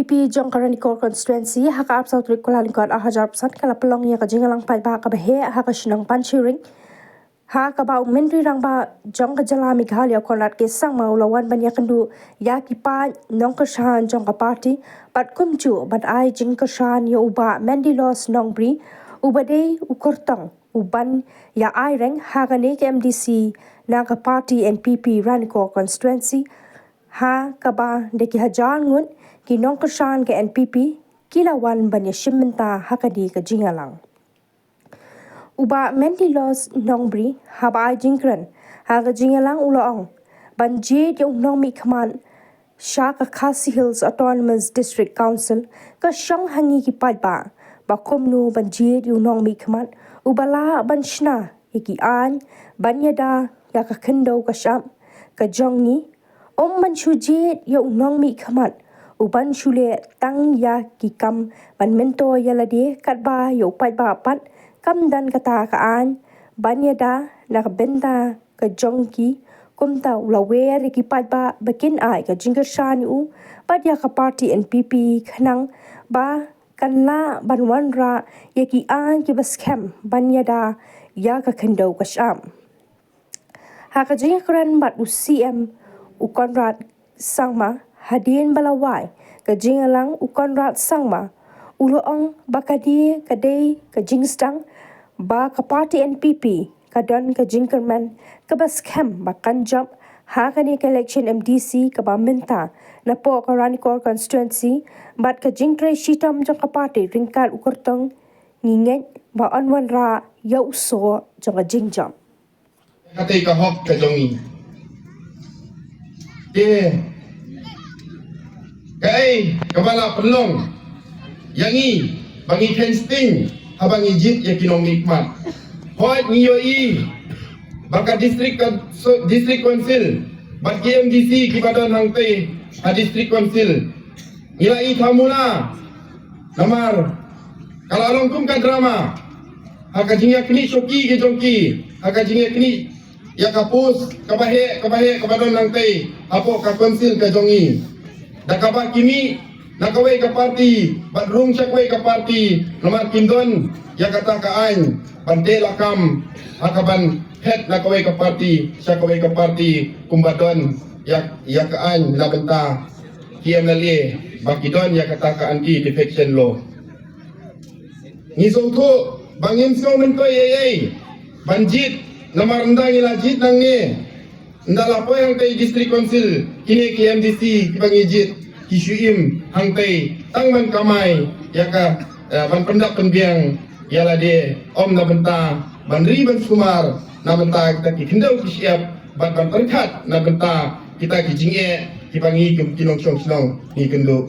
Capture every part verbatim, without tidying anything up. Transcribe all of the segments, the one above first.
P jong ka Ranikor constituency ha ka arphew saw tarik Kyllalyngkot arhajar arphew san ka la pynlong ïa ka jingïalang paidbah kaba heh ha ka shnong Panshering, ha kaba u Myntri Rangbah jong ka jylla Meghalaya Conrad K Sangma u la wan ban ïakynduh ïa ki paid nongkyrshan jong ka party bad kumjuh ban ai jingkyrshan ïa u Bah Mendilos Nongbri uba dei u kyrtong u ban ïa ai reng ha kane ka M D C na ka party N P P Ranikor constituency, ha kaba da ki hajar ngut ki nongkyrshan ka N P P ki la wan ban ïashim bynta ha kane ka jingïalang. U Bah Mendilos Nongbri haba ai jingkren ha ka jingïalang u la ong ban jied ïa u nongmihkhmat sha ka Khasi Hills Autonomous District Council ka shong ha ngi ki paidbah, ba kumno ban jied ïa u nongmihkhmat uba lah ban shna ïa ki aiñ ban ïada ïa ka khyndew ka shyiap ka jong ngi. Ym ban shu jied ïa u nongmihkhmat u ban shu leh tang ïa ki kam ban myntoi ïa lade katba ïa u paidbah pat kam don kata ka aiñ ban ïada na ka bynta ka jong ki. Kumta u la wer ïa ki paidbah ba kin ai ka jingkyrshan ïa u bad ïa ka party N P P khnang ba kan lah ban wanrah ïa ki aiñ kiba skhem ban ïada ïa ka khyndew ka shyiap. Ha ka jingïakren bad u C M u Conrad Sangma hadien ba la wai ka jingïalang, u Conrad Sangma u la ong ba ka dei ka dei ka jingsdang ba ka party N P P ka don ka jingkyrmen kaba skhem ba kan jop ha kane ka election M D C kaba mynta napoh ka Ranikor constituency bad ka jingtrei shitom jong ka party ryngkat u kyrtong ngi ngeit ba yn wanrah ïa u soh jong ka jingjop. Katei ka hok ka jong ngi. Te kaei kaba la pynlong ïa ngi ba ngi kheiñ sting haba ngi jied ïa ki nongmihkhmat? Hooid, ngi ïohi ba ka district, district council bad ki M D C kiba don hangtei ha district council ngi la i thamula. Namar ka la long kum ka drama ha ka jingïakhnieh shoki ki jong ki, ha ka jingïakhnieh ïa ka post kaba heh kaba heh kaba don hangtei hapoh ka council ka jong ngi. Da kaba ki mih na kawei ka party bad rung sha kawei ka party namar kim don ïa kata ka aiñ ban teh lakam ha kaban phet na kawei ka party sha kawei ka party kumba don ïa, ïa ka aiñ na bynta ki M L A ba ki don ïa kata ka anti defection law. Ngi sngewthuh ba ngim sngew myntoi ei ei ban jied namar ynda ngi la jied nangne, ynda la poi hangtei district council kine ki M D C kiba ngi jied ki shu im hangtei tang ban kamai ïa ka, eh, ban pyndap pynbiang ïa lade, ym na bynta ban ri ban sumar na bynta kita ki khyndew ki shyiap bad ban pyrkhat na bynta kita ki jingeh kiba ngi kum ki nongshong shnong ngi kynduh.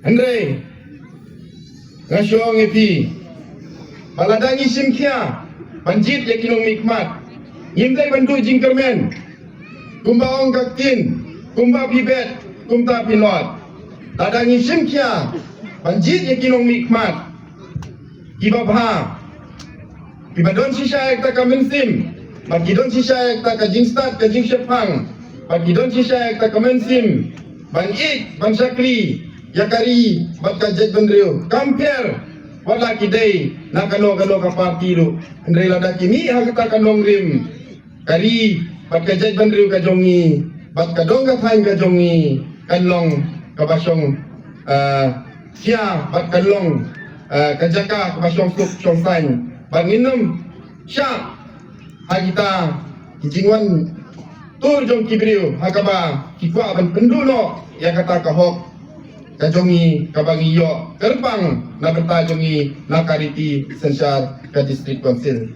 Hynrei nga shu ong ïa phi ba lada ngi shim khia ban jied ïa ki nongmihkhmat ngim dei ban duh jingkyrmen. Kumba ong ka ktien, kumba phi bet kumta phi nod. Lada ngi shim khia ban jied ïa ki nongmihkhmat kiba bha, kiba don shisha ïa kata ka mynsiem, bad ki don shisha ïa kata ka jingstad ka jingshemphang, bad ki don shisha ïa kata ka mynsiem ban ïeit ban shakri ïa ka ri bad ka jaitbynriew. Kam pher wat la ki dei na kano kano ka party ruh, hynrei lada ki mih ha kata ka nongrim, ka ri bad ka jaitbynriew ka jong ngi bad ka dong ka thaiñ ka jong ngi kan long kaba shong, eh, khia bad kan long, eh, ka jaka kaba shong suk shong saiñ. Bad ngin ym shah ha kita ki jingwan tur jong ki briew ha kaba ki kwah ban pynduh noh ïa kata ka hok ka jong ngi kaba ngi ïoh kyrpang na bynta jong ngi na ka riti synshar ka district council.